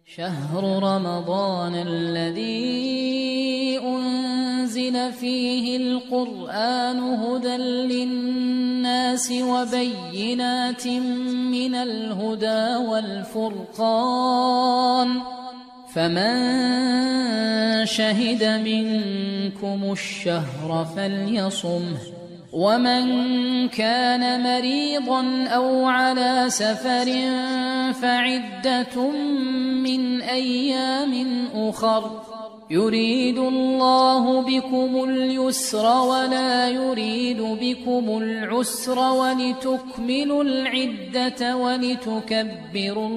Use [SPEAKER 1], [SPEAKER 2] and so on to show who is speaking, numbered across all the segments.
[SPEAKER 1] شهر رمضان الذي أنزل فيه القرآن هدى للناس وبينات من الهدى والفرقان فمن شهد منكم الشهر فليصمه ومن كان مريضا أو على سفر فعدة من أيام أخر يريد الله بكم اليسر ولا يريد بكم العسر ولتكملوا العدة ولتكبروا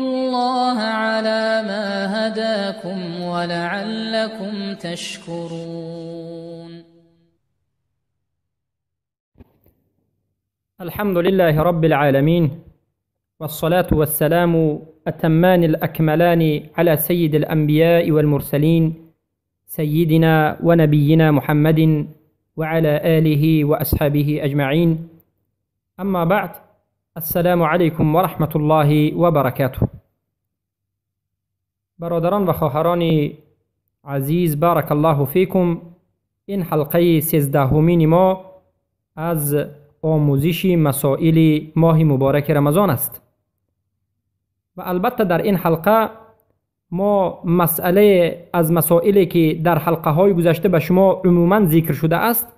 [SPEAKER 1] الله على ما هداكم ولعلكم تشكرون.
[SPEAKER 2] الحمد لله رب العالمين، والصلاة والسلام التمان الأكملان على سيد الأنبياء والمرسلين، سيدنا ونبينا محمد وعلى آله وأصحابه أجمعين. أما بعد، السلام علیکم و رحمة الله و برکاته. برادران و خواهران عزیز، بارک الله فیکم. این حلقه 13 ما از آموزش مسائل ماه مبارک رمضان است و البته در این حلقه ما مسئله از مسائلی که در حلقه های گذشته به شما عموما ذکر شده است،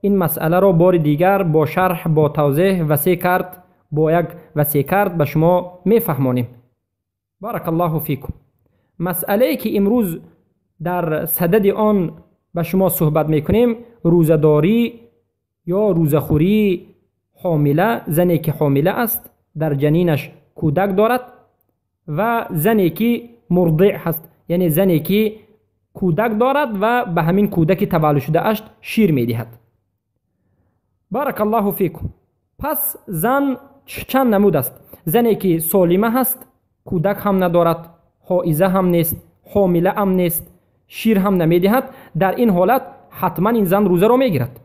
[SPEAKER 2] این مسئله را بار دیگر با شرح، با توضیح وسیع کرد، با یک وسیع کرد به شما میفهمانیم. بارک الله فیکم. مسئله که امروز در صدد آن به شما صحبت میکنیم، روزه‌داری یا روزه‌خوری حامله، زنی که حامله است، در جنینش کودک دارد، و زنی که مرضع هست، یعنی زنی که کودک دارد و به همین کودک تولد شده اش شیر میدهد. بارک الله فیکم. پس زن چند نمود است؟ زنی که سالمه هست، کودک هم ندارد، حائزه هم نیست، حامله هم نیست، شیر هم نمیدهد، در این حالت حتما این زن روزه را میگیرد.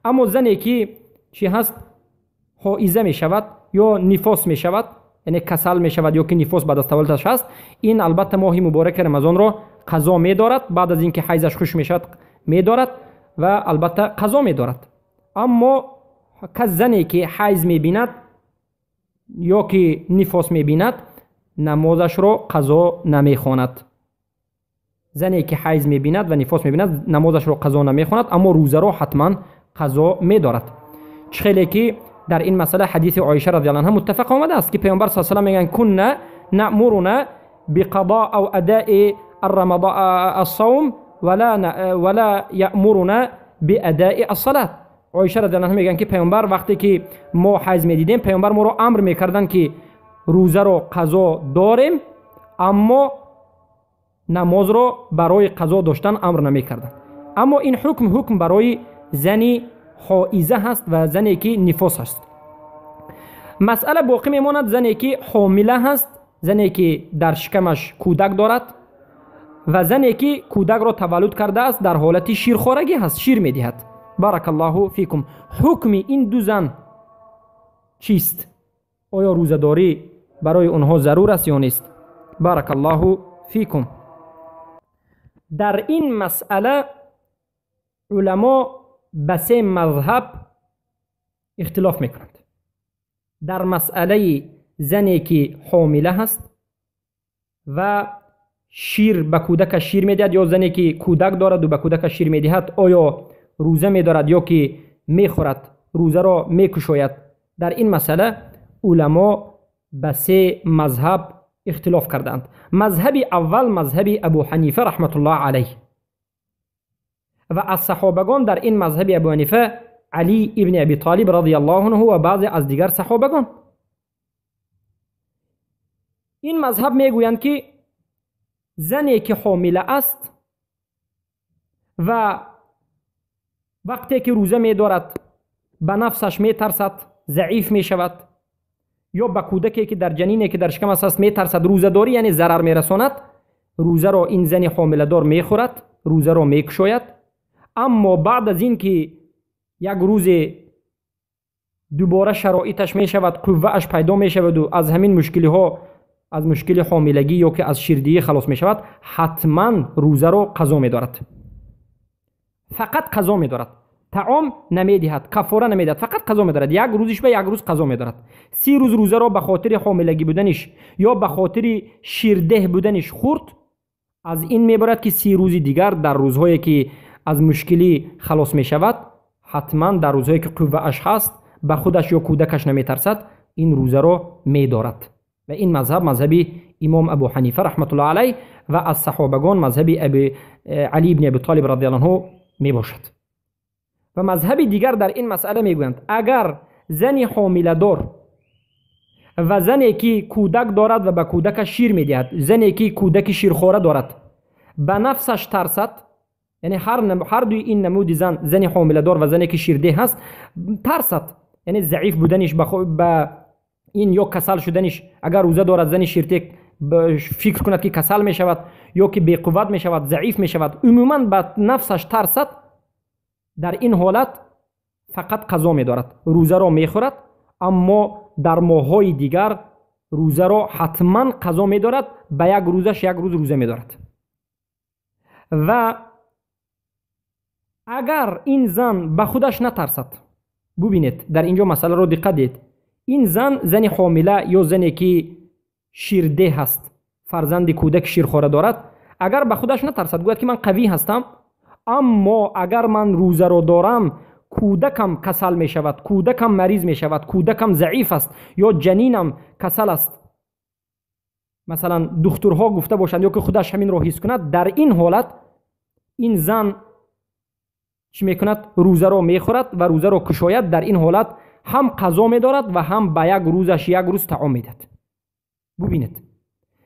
[SPEAKER 2] اما زنی که چی هست، حائزه می شود یا نفاس می شود، یعنی کسل می شود یا که نفاس بعد از تولدش هست، این البته ماه مبارک رمضان را قضا می دارد، بعد از اینکه حیضش خوش می شود می دارد و البته قضا می دارد. اما کس زنی که حیض می بیند یا که نفاس می بیند، نمازش را قضا نمی خواند. زنی که حیض می بیند و نفاس می بیند نمازش را قضا نمی خواند، اما روزه را حتما قضا می دارد. چخیلی که در این مسئله حدیث عایشه رضی الله عنها متفق آمده است که پیامبر صلی الله علیه و آله میگن کنا نأمرنا بقضاء او اداء الرمضان الصوم ولا یأمرنا باداء الصلاه. عایشه رضی الله عنها میگن که پیامبر وقتی که ما حیض میدیدیم، پیامبر ما رو امر میکردن که روزه رو قضا داریم، اما نماز رو برای قضا داشتن امر نمیکردن. اما این حکم برای زنی حائزه هست و زنی که نفاس هست. مسئله باقی میماند زنی که حامله هست، زنی که در شکمش کودک دارد و زنی که کودک را تولد کرده است، در حالت شیرخوارگی هست، شیر میدهد. بارک الله فیکم. حکم این دو زن چیست؟ آیا روزه‌داری برای آنها ضرور است یا نیست؟ بارک الله فیکم. در این مسئله علما به سه مذهب اختلاف میکنند. در مسئله زنی که حامله هست و شیر به کودک شیر میدهد، یا زنی که کودک دارد و به کودک شیر میدهد، آیا روزه میدارد یا که میخورد، روزه را میکشاید؟ در این مسئله علما به سه مذهب اختلاف کردند. مذهب اول مذهب ابو حنیفه رحمت الله علیه و از صحابگان در این مذهب ابو حنیفه علی ابن ابی طالب رضی الله عنه و بعضی از دیگر صحابگان. این مذهب میگویند که زنی که حامله است و وقتی که روزه میدارد به نفسش میترسد، ضعیف میشود، یا به کودکی که در جنینی که در شکم است میترسد، روزه داری یعنی ضرر میرساند، روزه را این زن حامله دار میخورد، روزه را میکشاید. اما بعد از این که یک روز дубора шароиташ мешавад, қуввааш пайдо мешаваду аз ҳамин мушкилиҳо, аз мушкили ҳомилагӣ ё ки аз ширдиҳӣ халос мешавад, ҳатман рӯзаро қазо медорад. Фақат қазо медорад, таом намедиҳад, каффора намедиҳад, фақат қазо медорад. Як рӯзиш ба як рӯз қазо медорад. 30 рӯз рӯзаро ба хотири ҳомилагӣ буданиш ё ба хотири ширдеҳ буданиш хӯрд, аз ин мебарад ки 30 рӯзи дигар дар рӯзҳое ки аз мушкилӣ халос мешавад, ҳатман дар рӯзҳое ки қуввааш ҳаст, ба худаш ё кӯдакаш наметарсад, ин рӯзаро медорад. Ва ин мазҳаб мазҳаби имом Абу Ҳанифа раҳматуллоҳ алайҳ ва аз саҳобагон мазҳаби Али ибни Абу Толиб радиаллоҳу анҳу мебошад. Ва мазҳаби дигар дар ин масъала мегӯянд, агар зани ҳомиладор ва зане ки кӯдак дорад ва ба кӯдакаш шир медиҳад, зане ки кӯдаки ширхора дорад, ба нафсаш тарсад, яъне ҳар дуи ин намуди зан, зани ҳомиладор ва зане ки ширдеҳ ҳаст, тарсад, яъне заиф буданиш ба ин ё касал шуданиш, агар рӯза дорад зани ширдеҳ фикр кунад ки касал мешавад ё ки беқувват мешавад, заиф мешавад, умуман ба нафсаш тарсад, дар ин ҳолат фақат қазо медорад, рӯзаро мехӯрад, аммо дар моҳҳои дигар рӯзаро ҳатман қазо медорад, ба як рӯзаш як рӯз рӯза медорад. Ва агар ин зан ба худаш натарсад, бубинед, дар инҷо масъаларо диққат диҳед, ин зан зани ҳомила ё зане ки ширдеҳ ҳаст, фарзанди кӯдаки ширхора дорад, агар ба худаш натарсад, гӯяд ки ман қавӣ ҳастам, аммо агар ман рӯзаро дорам, кӯдакам касал мешавад, кӯдакам мариз мешавад, кӯдакам заиф аст ё ҷанинам касал аст, масалан духтурҳо гуфта бошанд ё ки худаш ҳаминро ҳис кунад, дар ин ҳолат ин зан чӣ мекунад? Рӯзаро мехӯрад ва рӯзаро кушояд. Дар ин ҳолат ҳам қазо медорад ва ҳам ба як рӯзаш як рӯз таом медиҳад. Бубинед,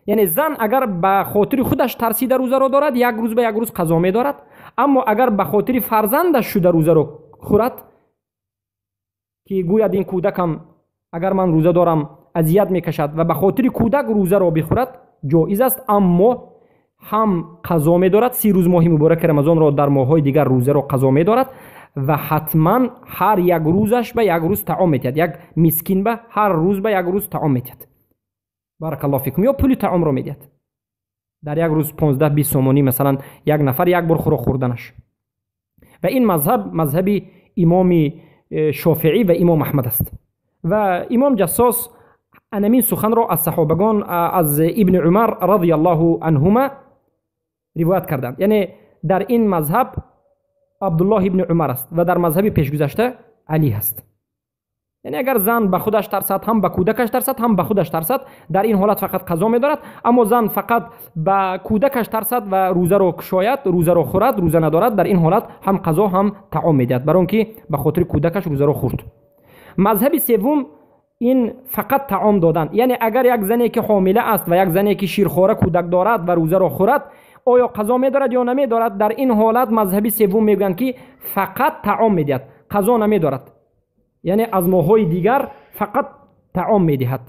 [SPEAKER 2] яъне зан агар ба хотири худаш тарсида рӯзаро дорад, як рӯз ба як рӯз қазо медорад, аммо агар ба хотири фарзандаш шуда рӯзаро хӯрад, ки гӯяд ин кӯдакам агар ман рӯза дорам азият мекашад, ва ба хотири кӯдак рӯзаро бихӯрад, ҷоиз аст, аммо ҳам қазо медорад, 30 рӯз моҳи мубораки Рамазонро дар моҳҳои дигар рӯзаро қазо медорад ва ҳатман ҳар як рӯзаш ба як рӯз таом медиҳад, як мискин ба ҳар рӯз ба як рӯз таом медиҳад. Баракаллоҳу фикум. Ё пули таомро медиҳад. Дар як рӯз 15-20 сомонӣ масалан як нафар як бор хӯрок хӯрданаш. Ва ин мазҳаб мазҳаби имоми Шофеӣ ва имом Аҳмад аст. Ва имом Ҷассос анамин суханро аз саҳобагон, аз ибни Умар радиаллоҳу анҳума ривоят карданд. Яъне дар ин мазҳаб Абдуллоҳ ибни Умар аст ва дар мазҳаби пешгузашта Алӣ ҳаст. Яъне агар зан ба худаш тарсад, ҳам ба кӯдакаш тарсад, ҳам ба худаш тарсад, дар ин ҳолат фақат қазо медорад, аммо зан фақат ба кӯдакаш тарсад ва рӯзаро кушояд, рӯзаро хӯрад, рӯза надорад, дар ин ҳолат ҳам қазо ҳам таом медиҳад, барои он ки ба хотири кӯдакаш рӯзаро хӯрд. Мазҳаби севум ин фақат таом додан. Яъне агар як зане ки ҳомила аст ва як зане ки ширхора кӯдак дорад ва рӯзаро хӯрад, оё қазо медорад ё намедорад? Дар ин ҳолат мазҳаби севум мегӯянд ки фақат таом медиҳад, қазо намедорад. Яъне аз моҳҳои дигар фақат таом медиҳад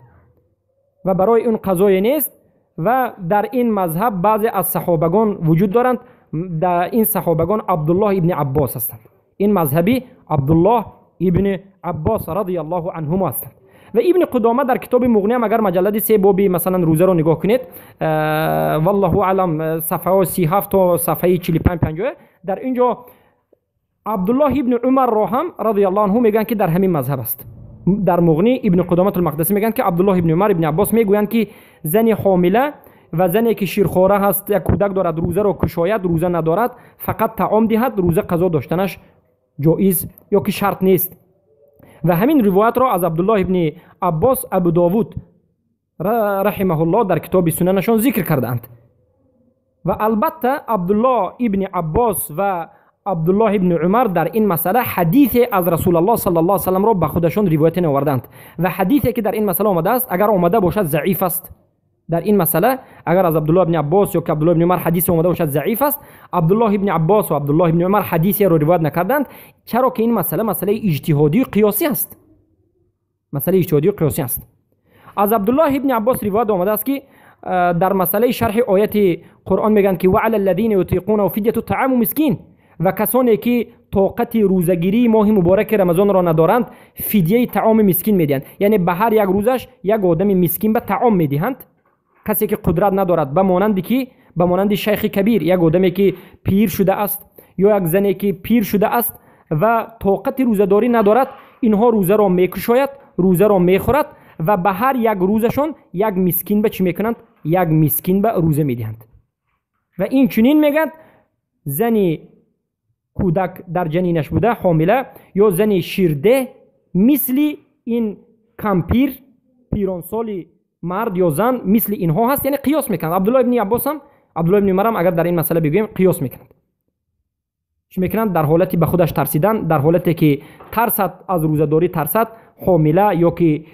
[SPEAKER 2] ва барои он қазое нест. Ва дар ин мазҳаб баъзе аз саҳобагон вуҷуд доранд. Дар ин саҳобагон Абдуллоҳ ибни Аббос ҳастанд. Ин мазҳаби Абдуллоҳ ибни Аббос радиаллоҳу анҳумо ҳастанд. Ва ибни Қудома дар китоби Муғниям агар маҷаллади 3 боби масалан рӯзаро нигоҳ кунед, валлоҳу аълам, сафҳаҳо 37 то сафҳаи 45-50, дар ин ҷо Абдуллоҳ ибни Умарро ҳам радиаллоҳу анҳу мегӯянд ки дар ҳамин мазҳаб аст. Дар Муғни ибни Қудоматул Мақдасӣ мегӯянд ки Абдуллоҳ ибни Умар ибни Аббос мегӯянд ки зани ҳомила ва зане ки ширхора ҳаст, як кӯдак дорад, рӯзаро кушояд, рӯза надорад, фақат таом диҳад, рӯза қазо доштанаш ҷоиз ё ки шарт нест. Ва ҳамин ривоятро аз Абдуллоҳ ибни Аббос Абу Довуд раҳимаҳуллоҳ дар китоби сунанашон зикр кардаанд. Ва албатта Абдуллоҳ ибни Аббос ва Абдуллоҳ ибни Умар дар ин масъала ҳадисе аз Расулаллоҳ саллаллоҳу алайҳи васалламро ба худашон ривояте наоварданд. Ва ҳадисе ки дар ин масъала омадааст, агар омада бошад заиф аст. Дар ин масъала агар аз Абдуллоҳ ибни Аббос ё ки Абдуллоҳ ибни Умар ҳадисе омада бошад заиф аст. Абдуллоҳ ибни Аббос ва Абдуллоҳ ибни Умар ҳадисеро ривоят накарданд, чаро ки ин масъала масъалаи иҷтиҳодию қиёсӣ аст. Масъалаи иҷтиҳодию қиёсӣ аст. Аз Абдуллоҳ ибни Аббос ривоят омадааст ки дар масъалаи шарҳи ояти Қуръон мегӯянд ки ва ала аллазина ютиқунаҳу фидяту таъаму мискин, ва касоне ки тоқати рӯзагирии моҳи мубораки Рамазонро надоранд, фидияи таоми мискин медиҳанд. Яъне ба ҳар як рӯзаш як одами мискин ба таом медиҳанд. Касе ки қудрат надорад, ба монанди ки ба монанди шайхи кабир, як одаме ки пир шудааст ё як зане ки пир шудааст ва тоқати рӯзадорӣ надорад, инҳо рӯзаро мекушояд, рӯзаро мехӯрад ва ба ҳар як рӯзашон як мискин ба чӣ мекунанд? Як мискин ба рӯза медиҳанд. Ва ин чунин мегӯянд, зани кӯдак дар ҷанинаш буда, ҳомила, ё зани ширдеҳ, мисли ин кампир, пиронсоли мард ё зан, мисли инҳо ҳаст, яъне қиёс мекунанд. Абдулло ибни Аббосам, Абдулло ибни Умарам, агар дар ин масъала бигӯем, қиёс мекунанд. Чӣ мекунанд? Дар ҳолати ба худаш тарсидан, дар ҳолате ки тарсад, аз рӯзадорӣ тарсад, ҳомила ё ки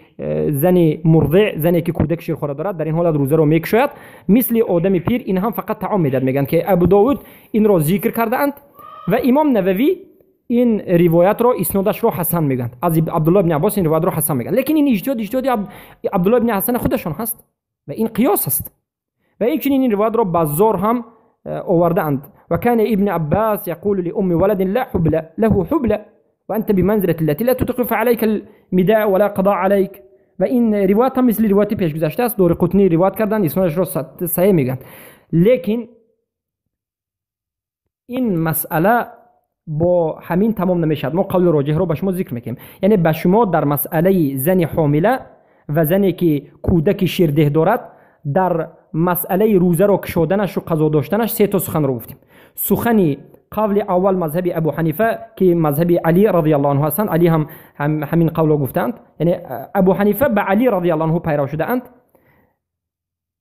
[SPEAKER 2] зани мурдеъ, зане ки кӯдаки ширхора дорад, дар ин ҳолат рӯзаро мекушояд. Мисли одами пир ин ҳам фақат таом медиҳад. Мегӯянд ки Абу Довуд инро зикр кардаанд ва Имом Нававӣ ин ривоятро иснодашро ҳасан мегӯянд. Аз Абдулло ибни Аббос ин ривоятро ҳасан мегӯянд. Лекин ин иҷтиҳод иҷтиҳоди Абдулло ибни Ҳасан худашон ҳаст ва ин қиёс аст. Ва инчунин ин ривоятро Баззор ҳам овардаанд. Ва кана ибни Аббас яқулу ли умми валадин ла ҳубла лаҳу ҳубла ва анта биманзилати аллати ла тутиқу фаалайка алмида ва ла қадо алайк. Ва ин ривоят ҳам мисли ривояти пеш гузашта аст. Дори Қутнӣ ривоят карданд, иснодашро саҳеҳ мегӯянд. Лекин ин масъала бо ҳамин тамом намешавад. Мо қавли роҷеҳро ба шумо зикр мекунем. Яъне ба шумо дар масъалаи зани ҳомила ва зане ки кӯдаки ширдеҳ дорад, дар масъалаи рӯзаро кушоданашу қазо доштанаш се то суханро гуфтем. Сухани қавли аввал мазҳаби Абу Ҳанифа, ки мазҳаби Али радиаллоҳу анҳу ҳастанд. Али ҳам ҳамин қавлро гуфтаанд. Яъне Абу Ҳанифа ба Али радиаллоҳу анҳу пайрав шудаанд.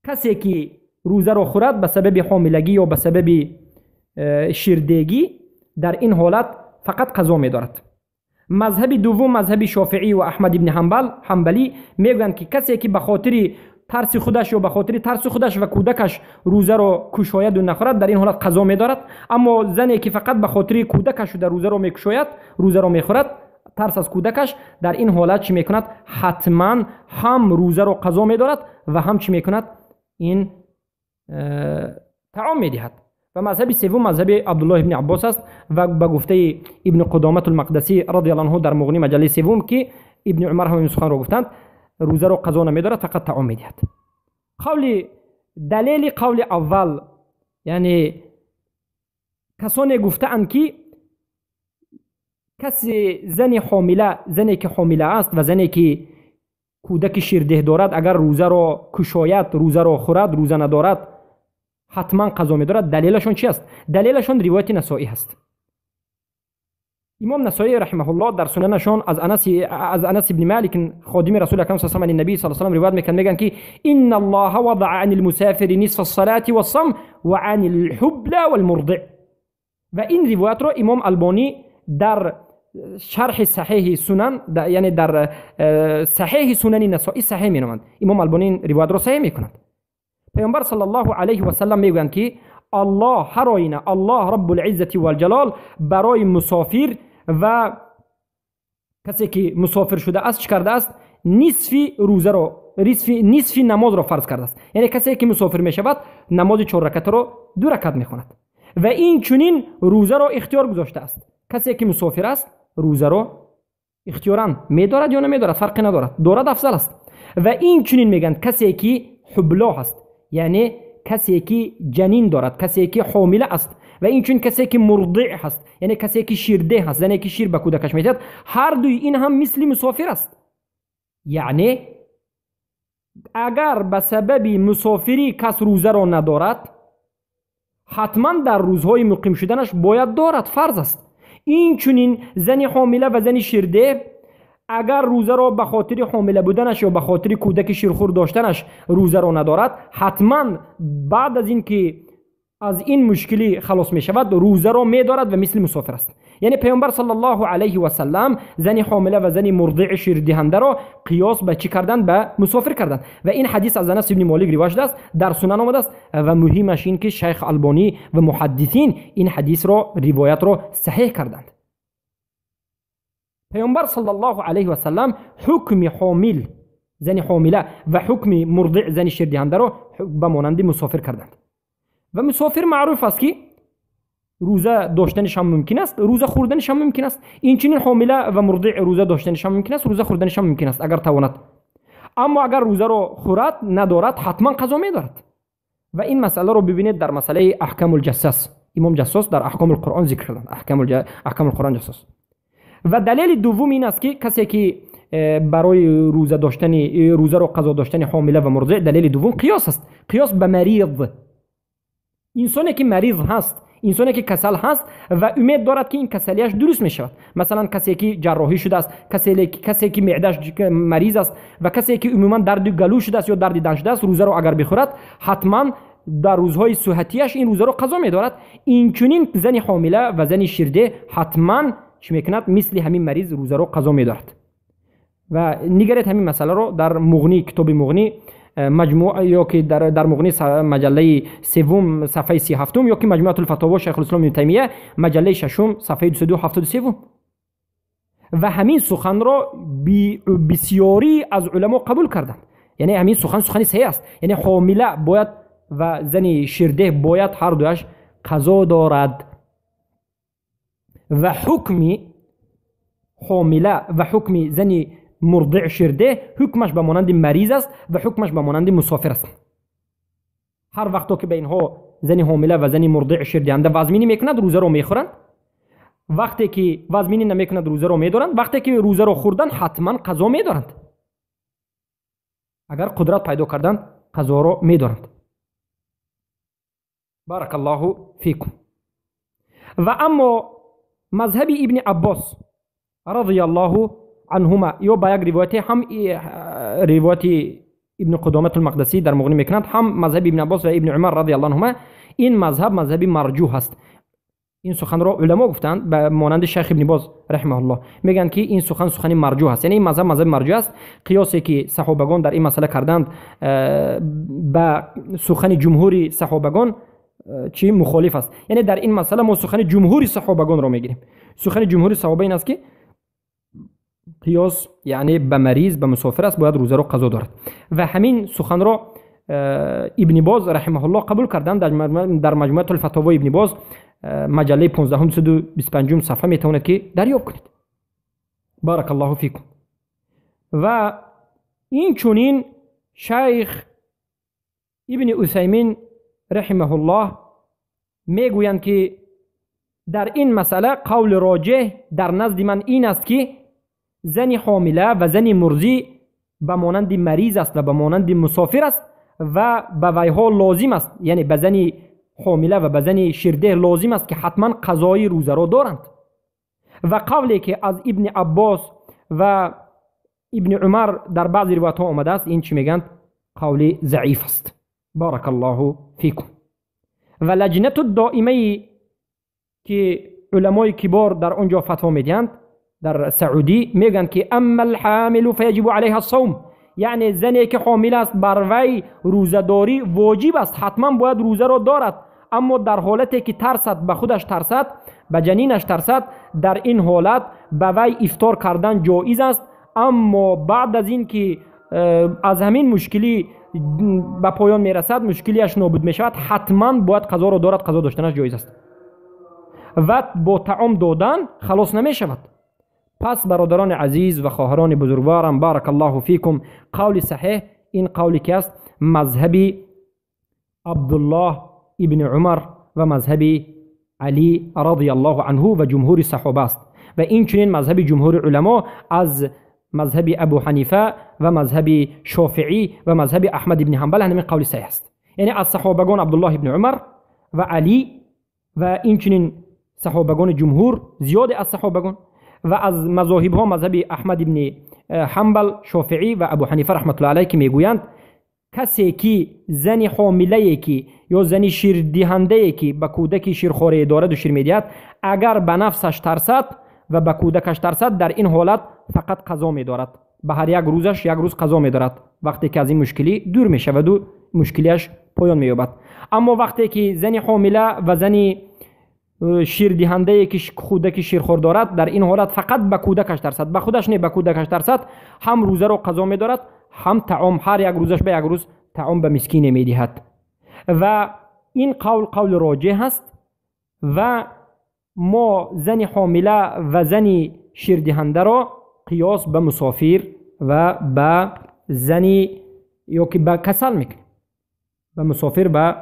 [SPEAKER 2] Касе ки рӯзаро хӯрад ба сабаби ҳомилагӣ ё ба сабаби ширдегӣ, дар ин ҳолат фақат қазо медорад. Мазҳаби дуввум, мазҳаби Шофиӣ ва Аҳмад ибни Ҳанбал, ҳанбалӣ мегӯянд ки касе ки ба хотири тарси худаш ё ба хотири тарси худаш ва кӯдакаш рӯзаро кушояду нахӯрад, дар ин ҳолат қазо медорад. Аммо зане ки фақат ба хотири кӯдакаш шуда рӯзаро мекушояд, рӯзаро мехӯрад, тарс аз кӯдакаш, дар ин ҳолат чӣ мекунад? Ҳатман ҳам рӯзаро қазо медорад ва ҳам чӣ мекунад? Ин таом медиҳад. Ва мазҳаби севум мазҳаби Абдуллоҳ ибни Аббос аст ва ба гуфтаи Ибни Қудомат Алмақдасӣ радиаллоҳу анҳу дар Муғнӣ маҷаллаи севум, ки Ибни Умар ҳам ин суханро гуфтанд, рӯзаро қазо намедорад, фақат таом медиҳад. Қавли далели қавли аввал, яъне касоне гуфтаанд ки касе зани ҳомила, зане ки ҳомила аст ва зане ки кӯдаки ширдеҳ дорад, агар рӯзаро кушояд, рӯзаро хӯрад, рӯза надорад, ҳатман қазо медорад. Далелашон чи аст? Далелашон ривояти Насоӣ ҳаст. Имом Насоӣ раҳимаҳуллоҳ дар сунанашон аз Анас ибни Малик, ходими Расули Акрам саллаллоҳу алайҳи наби саллаллоҳу алайҳи ривоят мекунанд, мегӯянд ки инна Аллоҳа вадаъа ани лмусафири нисфа ссалати вассавм ва ани лҳубла валмурдиъ. Ва ин ривоятро Имом Албонӣ дар шарҳи саҳеҳи сунан, яъне дар саҳеҳи сунани Насоӣ саҳеҳ меноманд. Имом Албонӣ ин ривоятро саҳеҳ мекунад. Паёмбар саллаллоҳу алайҳи васаллам мегӯянд ки Аллоҳ ҳар оина, Аллоҳ Раббулиззати валҷалол барои мусофир ва касе ки мусофир шудааст чӣ кардааст? Нисфи рӯзаро, нисфи намозро фарз кардааст. Яъне касе ки мусофир мешавад, намози чорракатаро ду ракат мехонад ва ин чунин рӯзаро ихтиёр гузоштааст. Касе ки мусофир аст, рӯзаро ихтиёран медорад ё намедорад, фарқе надорад, дорад афзал аст. Ва ин чунин мегӯянд касе ки ҳубло ҳаст, яъне касе ки ҷанин дорад, касе ки ҳомила аст, ва инчунин касе ки мурдиъ ҳаст, яъне касе ки ширдеҳ ҳаст, зане ки шир ба кӯдакаш медиҳад, ҳар дуи ин ҳам мисли мусофир аст. Яъне агар ба сабаби мусофирӣ кас рӯзаро надорад, ҳатман дар рӯзҳои муқим шуданаш бояд дорад, фарз аст. Инчунин зани ҳомила ва зани ширдеҳ агар рӯзаро ба хотири ҳомила буданаш ё ба хотири кӯдаки ширхӯр доштанаш рӯзаро надорад, ҳатман баъд аз ин ки аз ин мушкилӣ халос мешавад, рӯзаро медорад ва мисли мусофир аст. Яъне Паёмбар саллаллоҳу алайҳи васаллам зани ҳомила ва зани мурдиъи ширдиҳандаро қиёс ба чӣ карданд? Ба мусофир карданд. Ва ин ҳадис аз Анас ибни Молик ривоят шудааст, дар сунан омадааст ва муҳимаш ин ки Шайх Албонӣ ва муҳаддисин ин ҳадисро, ривоятро саҳеҳ карданд. Паёмбар саллаллоҳу алайҳи васаллам ҳукми ҳомил, зани ҳомила ва ҳукми мурдиъ, зани ширдиҳандаро ба монанди мусофир карданд. Ва мусофир маъруф аст ки рӯза доштанаш ҳам мумкин аст, рӯза хӯрданаш ҳам мумкин аст. Инчунин ҳомила ва мурдиъ рӯза доштанаш ҳам мумкин аст, рӯза хӯрданаш ҳам мумкин аст, агар тавонад. Аммо агар рӯзаро хӯрад надорад, ҳатман қазо медорад. Ва ин масъаларо бибинед дар масъалаи аҳкамул ҷассас. Имом Ҷассос дар аҳкомул Қуръон зикр карданд, аҳкамул Қуръон Ҷассос. Ва далели дуввум ин аст, ки касе ки барои рӯза доштани, рӯзаро қазо доштани ҳомила ва мурдиъ, далели дуввум қиёс аст. Қиёс ба мариз. Инсоне ки мариз ҳаст, инсоне ки касал ҳаст ва умед дорад, ки ин касалиаш дуруст мешавад. Масалан, касе ки ҷарроҳӣ шудааст, касе ки меъдаш мариз аст ва касе ки умуман дарди галӯ шудааст ё дарди дан шудааст, рӯзаро агар бихӯрад, ҳатман дар рӯзҳои суҳатияш ин рӯзаро қазо медорад. Инчунин зани ҳомила ва зани ширдеҳ ҳатман чӣ мекунад? Мисли ҳамин мариз рӯзаро қазо медорад. Ва нигаред ҳамин масъаларо дар Муғнӣ, китоби Муғнӣ, маҷмӯа, ё ки дар Муғнӣ маҷаллаи севум, сафҳаи 37, ё ки Маҷмӯатул Фатово Шайхулислом ибни Таймия, маҷаллаи шашум, сафҳаи 273. Ва ҳамин суханро бисёрӣ аз уламо қабул карданд. Яъне ҳамин сухан сухани саҳеҳ аст. Яъне ҳомила бояд ва зани ширдеҳ бояд ҳар дуяш қазо дорад. Ва ҳукми ҳомила ва ҳукми зани мурдиъ ширдеҳ ҳукмаш ба монанди мариз аст ва ҳукмаш ба монанди мусофир аст. Ҳар вақто ки ба инҳо зани ҳомила ва зани мурдиъ ширдиҳанда вазминӣ мекунад, рӯзаро мехӯранд. Вақте ки вазминӣ намекунад, рӯзаро медоранд. Вақте ки рӯзаро хӯрданд, ҳатман қазо медоранд. Агар қудрат пайдо карданд, қазоро медоранд. Баракаллоҳу фикум. Ва аммо мазҳаби Ибни Аббос радияллоҳу анҳума, ё ба як ривояте ҳам ривояти Ибни Қудоматул Мақдасӣ дар Муғнӣ мекунанд, ҳам мазҳаби Ибни Аббос ва Ибни Умар радияллоҳу анҳума, ин мазҳаб мазҳаби марҷӯҳ аст. Ин суханро уламо гуфтанд, ба монанди Шайх Ибни Боз раҳимаҳуллоҳ мегӯянд, ки ин сухан сухани марҷӯҳ аст. Яъне ин мазҳаб мазҳаби марҷӯҳ аст. Қиёсе ки саҳобагон дар ин масъала карданд, ба сухани ҷумҳури саҳобагон чӣ мухолиф аст. Яъне дар ин масъала мо сухани ҷумҳури саҳобагонро мегирем. Сухани ҷумҳури саҳоба ин аст, ки қиёс яъне ба мариз, ба мусофир аст, бояд рӯзаро қазо дорад. Ва ҳамин суханро Ибни Боз раҳимаҳуллоҳ қабул карданд дар Маҷмӯатул Фатовои Ибни Боз, маҷаллаи 15, 225 сафҳа метавонед ки дарёб кунед. Баракаллоҳу фикум. Ва инчунин Шайх Ибни Усаймин раҳимаҳуллоҳ мегӯянд, ки дар ин масъала қавли роҷеҳ дар назди ман ин аст, ки зани ҳомила ва зани мурзӣ ба монанди мариз аст ва ба монанди мусофир аст ва ба вайҳо лозим аст, яъне ба зани ҳомила ва ба зани ширдеҳ лозим аст, ки ҳатман қазои рӯзаро доранд. Ва қавле ки аз Ибни Аббос ва Ибни Умар дар баъзе ривоятҳо омадааст, ин чӣ мегӯянд? Қавли заиф аст. Баракаллоҳу фикум. Ва лаҷнату доимае ки уламои кибор дар он ҷо фатво медиҳанд дар Саудӣ, мегӯянд, ки амма алҳамилу фаяҷибу алайҳа ассавм, яъне зане ки ҳомила аст, бар вай рӯзадорӣ воҷиб аст, ҳатман бояд рӯзаро дорад. Аммо дар ҳолате ки тарсад, ба худаш тарсад, ба ҷанинаш тарсад, дар ин ҳолат ба вай ифтор кардан ҷоиз аст. Аммо баъд аз ин ки аз ҳамин мушкилӣ ба поён мерасад, мушкилиаш нобуд мешавад, ҳатман бояд қазоро дорад, қазо доштанаш ҷоиз аст ва бо таом додан халос намешавад. Пас бародарони азиз ва хоҳарони бузургворам, баракаллоҳу фикум, қавли саҳеҳ ин қавле ки аст мазҳаби Абдуллоҳ ибни Умар ва мазҳаби Алӣ радияллоҳу анҳу ва ҷумҳури саҳоба аст. Ва инчунин мазҳаби ҷумҳури уламо аз мазҳаби Абу Ҳанифа ва мазҳаби Шофиӣ ва мазҳаби Аҳмад ибни Ҳанбал ҳамин қавли саҳеҳ аст. Яъне аз саҳобагон Абдуллоҳ ибни Умар ва Алӣ ва инчунин саҳобагони ҷумҳур, зиёде аз саҳобагон, ва аз мазоҳибҳо мазҳаби Аҳмад ибни Ҳанбал, Шофиӣ ва Абу Ҳанифа раҳматуллоҳи алайҳ, ки мегӯянд касе ки зани ҳомилае ки ё зани ширдиҳандае ки ба кӯдаки ширхорае дораду шир медиҳад, агар ба нафсаш тарсад ва ба кӯдакаш тарсад, дар ин ҳолат фақат қазо медорад, ба ҳар як рӯзаш як рӯз қазо медорад, вақте ки аз ин мушкилӣ дур мешаваду мушкилиаш поён меёбад. Аммо вақте ки зани ҳомила ва зани ширдиҳандае ки кӯдаки ширхор дорад, дар ин ҳолат фақат ба кӯдакаш тарсад, ба худаш не, ба кӯдакаш тарсад, ҳам рӯзаро қазо медорад, ҳам таом, ҳар як рӯзаш ба як рӯз таом ба мискине медиҳад. Ва ин қавл қавли роҷеҳ аст. Ва ما زن حامله و زن شیردهنده را قیاس به مسافر و به زن یا که به کسل میکنیم، به مسافر به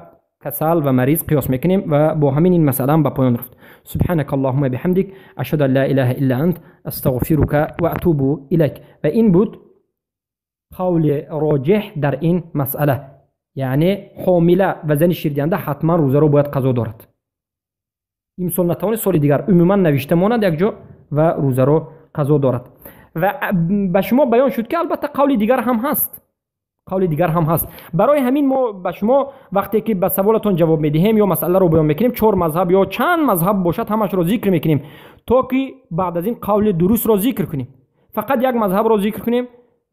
[SPEAKER 2] کسل و مریض قیاس میکنیم و با همین این مسئله هم به پایان رفت. سبحانك اللهم بحمدك اشهد ان لا اله الا انت استغفرك و اتوب الیک. و این بود قول راجح در این مسئله، یعنی حامله و زن شیردهنده حتما روزه رو باید قضا دارد. امسال نتوانه سال دیگر عموما نوشته ماند یک جا و روزه رو قضا دارد. و به شما بیان شد که البته قول دیگر هم هست، قول دیگر هم هست. برای همین ما به شما وقتی که به سوالتون جواب میدهیم یا مسئله رو بیان میکنیم، 4 مذهب یا چند مذهب باشد همش رو ذکر میکنیم تا که بعد از این قول درست رو ذکر کنیم. فقط یک مذهب رو ذکر کنیم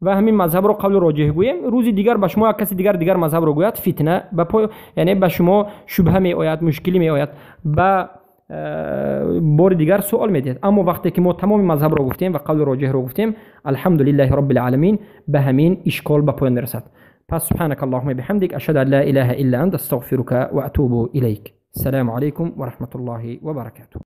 [SPEAKER 2] و همین مذهب رو قول راجح گوییم، روز دیگر به شما یک کسی دیگر مذهب رو گوید، فتنه به پای، یعنی به شما شبهه می آید، مشکلی می آید، به بار دیگر سوال میدهد. اما وقتی که ما تمام مذهب رو گفتیم و قول راجح رو گفتیم، الحمدلله رب العالمین، به همین اشکال به پایان میرسد. پس سبحانك اللهم بحمدك اشهد ان لا اله الا انت استغفرك واتوب اليك. السلام عليكم ورحمة الله وبركاته.